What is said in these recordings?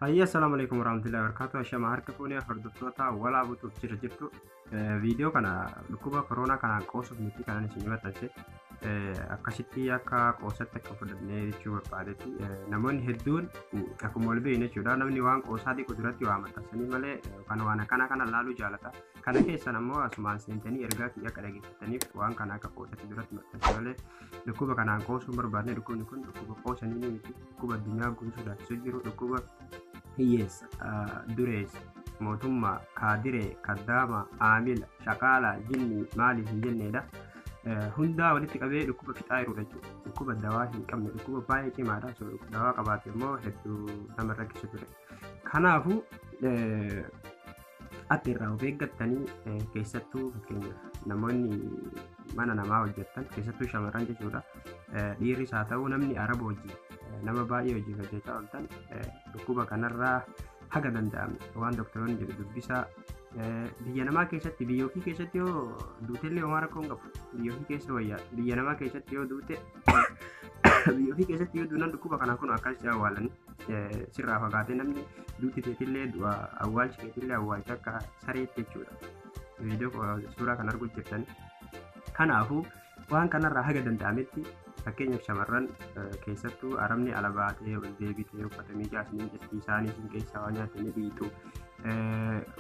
Hayya, assalaamu alaikum warahmatullahi wabarakatuh. Ashama harka fuunee hordoftoota walaa butuuf jira jirtu. Viidiyoo kana dhukkuba koronaa kanaan qoosuuf miti kanan isin maxxanse, akkasitti akka qoosatti akka fudhannee jechuu barbaadetti. Namoonni hedduun akkuma wal beekne jechuudha. Namni waan qoosaa xiqqoo duratti waa maxxansanii malee kan waan akkana kana laaluu jaalata. Kana keessan ammoo asumaan seentanii ergaa kiyya akka dhageeffataniif waan kana akka qoosatti duratti maxxanse malee dhukkuba kanaan qoosuu hin barbaadne. Dhukkubni kun dhukkuba qoosanii ni miti. Dhukkuba addunyaa guutuu sodaachisu jiru. Dhukkuba hiyyeessa, dureessa, mootummaa, kaadiree, kaddaama, aamila, shaqaala, jinni maaliif hin jenneedha. Hundaa walitti qabee dhukkuba fixaa jirudha jechuudha. Dhukkuba dawaa hin qabne, dhukkuba baay'ee cimaadha. So dawaa qabaate immoo hedduu nama rakkisu ture. Kanaafuu akka irraa of eeggattanii, keessattuu fakkeenyaaf namoonni mana namaa hojjettan, keessattuu shamarran jechuudha. Dhiirris haa ta'u, namni araba hojii nama baay'ee hojii hojjechaa ooltan, dhukkuba kanarraa haga danda'ame waan doktoroonni jedhu dubbisaa. Biyya namaa keessatti, biyya ofii keessatti yoo duutellee homaa rakkoo hin qabu. Biyya ofii keessa wayyaa. Biyya namaa keessatti yoo duute, biyya ofii keessatti yoo duunan dhukkuba kanaa kun akkas si awwaalanii sirraa fagaatee, namni duuti teetillee du'a, awwaalchi keetillee awwaalcha akka sareetti jechuudha. Viidiyoo suuraa kan arguu jirtan. Kanaafuu waan kanarraa haga danda'ametti, fakkeenyaaf shamarran keessattuu, arabni ala baatee ol deebitee uffata miicaa isin jetti, isaanii isin keessaa waa nyaatanii dhiitu,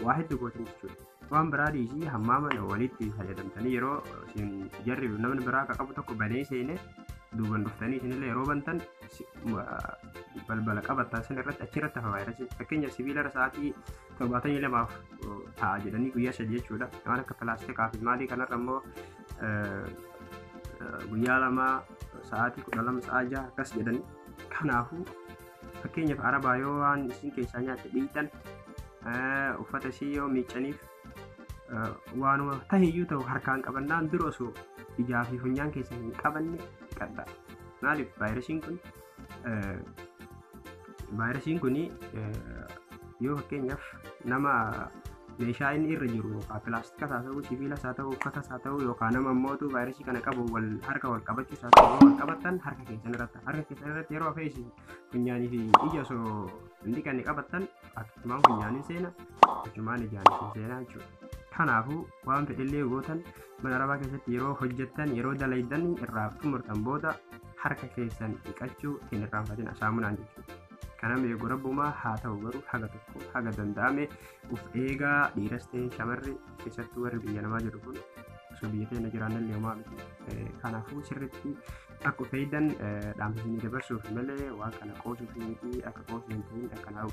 waa hedduu gootan jechuudha. Waan biraa dhiisii hammaama walitti fayyadamtanii, yeroo isin jarri namni biraa akka qabu tokko banee seene, duuban dhuftanii isinillee yeroo bantan balbala qabattan san irratti achirratti hafa vaayirasiin. Fakkeenyaaf sibiila irra sa'aatii 72f ta'a jedhanii, guyyaa 3 jechuudha. Waan akka pilaastikaa fi maalii kanarra immoo guyyaa 2, sa'aatii 12, sa'a 6 akkas jedhanii. Kanaafuu fakkeenyaaf arabaa yoo waan isin keessaa nyaatte dhiitan, uffata isii yoo miiccaniif, waanuma tahiyyuu ta'u harkaan qabannaan dura osoo ijaa fi funyaan keessa hin qabanne dhiqadha. Maaliif vaayirasiin kun yoo fakkeenyaaf nama meeshaa inni irra jiru yookaan pilaastikas haa ta'u, sibiilas haa ta'u, uffatas haa ta'u, yookaan nama ammootu vaayirasii kana qabu wal harka wal qabachuus haa ta'u, wal qabattan harka keessan irratti yeroo hafee isin funyaanii fi ija osoo hin dhiqanne qabattan, achumaan funyaaniin seena, achumaan ijaan isin seenaa jechuudha. Kanaafuu waan fedhillee gootan, mana arabaa keessatti yeroo hojjettan, yeroo dalaydan, irraa xumurtan booda harka keessan dhiqachuu hin irraanfatin saamunaan jechuudha. Kana eegu rabbumaa haa ta'u, garuu haga tokko haga danda'ame uf eegaa. Dhiiras ta'e shamarri, keessattuu warri biyya namaa jiru kun, osoo biyya teenya jiraannillee homaa miti. Kanaafuu sirriitti akka of eegdan dhaamsa isinii dabarsuuf malee waan kana qoosuuf miti. Akka qoosuu hin ta'in akkanaa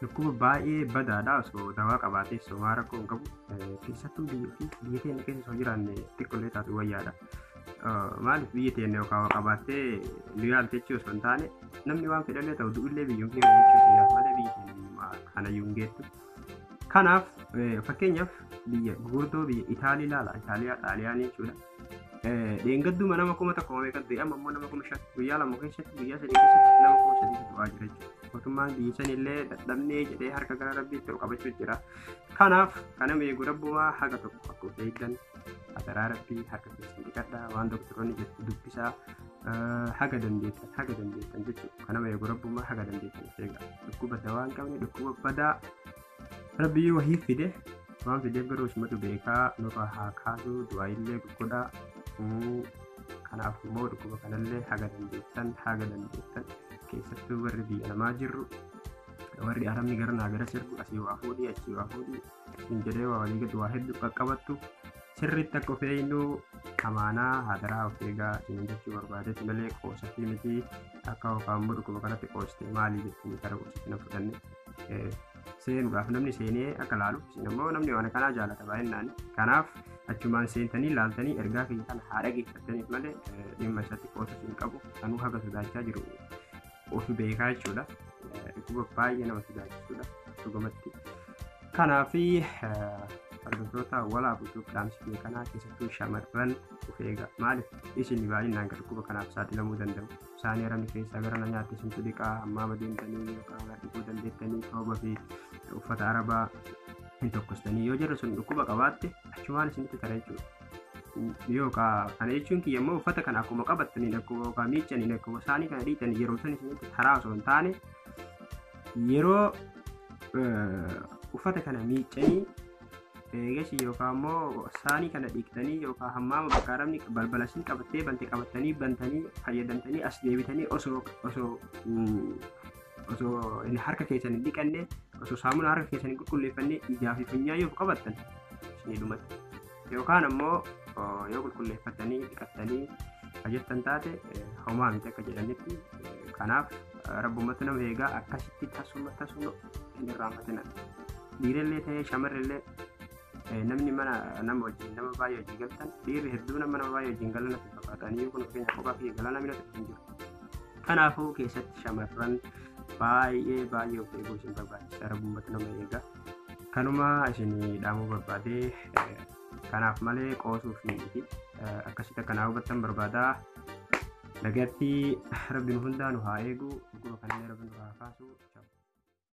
dhukkuba baay'ee badaadha. Osoo dawaa qabaatee homaa rakkoo hin qabu. Keessattuu biyya ofii, biyya teenya keessa osoo jiraanne xiqqollee taatu wayyaadha. Maaliif biyya teenya yookaan qabaattee nu yaalte jechuu osoo hin taane, namni waan fedhallee ta'u du'ullee biyya ofii jechuu biyyaaf malee biyya teenya kanayyuu hin geettu. Kanaaf fakkeenyaaf biyya gurguddoo, biyya Itaalii ilaala. Itaaliyaa, Xaaliyaanii jechuudha. Dheengadduma nama 1000 meeqa du'e, amma immoo nama 5000 guyyaa 2 keessatti, guyyaa 3 keessatti nama 3000 du'aa jira jechuudha. Mootummaan biyya sanillee dadhabnee jedhee harka gara rabbiitti ol qabachuu jira. Kanaaf kana eegu rabbumaa haga tokko akka of eeggan hadaraa rabbii harka keessan dhiqadhaa, waan doktoroonni jettu dubbisaa, haga dandeettan, haga dandeettan jechuudha. Kanama eegu rabbumaa haga dandeettan of eegaa. Dhukkuba dawaa hin qabne, dhukkuba badaa rabbii wahii fide, waan fideef garuu isumatu beekaa, nurraa haa kaasuu, du'aa illee godhaa. Kanaaf immoo dhukkuba kanallee haga dandeettan, haga dandeettan, keessattuu warri biyya namaa jirru, warri arabni gara naa gara sirbu, asii waa fuudhii achii waa fuudhii hin jedhee waa walii gadi waa hedduu qaqqabattu, sirriitti akka of eegnu amaanaa hadaraa of eegaa isin jechuu barbaadetti malee qoosa fi miti. Akka yookaan immoo dhukkuba kanatti qooste maalii jettanii gara qoosatti na fudhanne seenuudhaaf, namni seenee akka laalu, isin immoo namni waan kanaa jaalata baay'inaan. Kanaaf achumaan seentanii laaltanii ergaa kiyya kana haa dhageeffattaniif malee dhimma isatti qoosa hin qabu. Sanuu haga sodaachaa jiru of beekaa jechuudha. Dhukkuba baay'ee nama sodaachisuudha dhugumatti. Kanaafi hordoftoota walaa butuuf dhaamsi kiyya kanaa, keessattuu shamarran of eega. Maaliif isin baay'inaan dhukkuba kanaaf saaxilamuu danda'u. Isaanii arabni keessaa gara na nyaatte isintu dhiqaa, hammaama deemtanii yookaan dhiquu dandeettanii, tooba fi uffata arabaa hin tokkostanii, yoo jirru sun dhukkuba qabaatte achumaan isinitti tara jechuudha. Yookaan kana jechuun kiyya immoo uffata kana akkuma qabattaniin, akkuma yookaan miiccaniin, akkuma isaanii kana dhiitanii yeroo san isinitti taraa osoo hin taane. Yeroo uffata kana miiccanii eegasi yookaan immoo saanii kana dhiqxanii yookaan hammaama bakka arabni balbala isin qabattee bante qabattanii bantanii fayyadamtanii as deebitanii osoo osoo osoo harka keessan hin dhiqanne, osoo saamunaa harka keessan hin qulqulleeffanne ijaa fi funyaan yoo qabattan isinii dhumatti. Yookaan ammoo yoo qulqulleeffatanii dhiqattanii fayyadtan taate homaa miti akka jedhanitti. Kanaaf rabbumatu nama eegaa, akkasitti tasuma tasuma hin irraanfatina. Dhiirallee ta'ee shamarrillee, namni mana nama wajjin nama baay'ee wajjin galtan, dhiirri hedduu nama baay'ee wajjin galan natti fakkaatanii kun fakkeenya kophaa fi galaa namni natti hin jiru. Kanaafuu keessatti shamarran baay'ee baay'ee of eeguu isin barbaachisa, rabbumatu nama eegaa. Kanuma isin dhaamuu barbaadee, kanaaf malee qoosuu fi miti, akkasitti akkanaa hubattan barbaadaa. Nagatti, rabbiin hundaa nu haa eegu, dhukkuba kanallee rabbiin nu haa kaasu.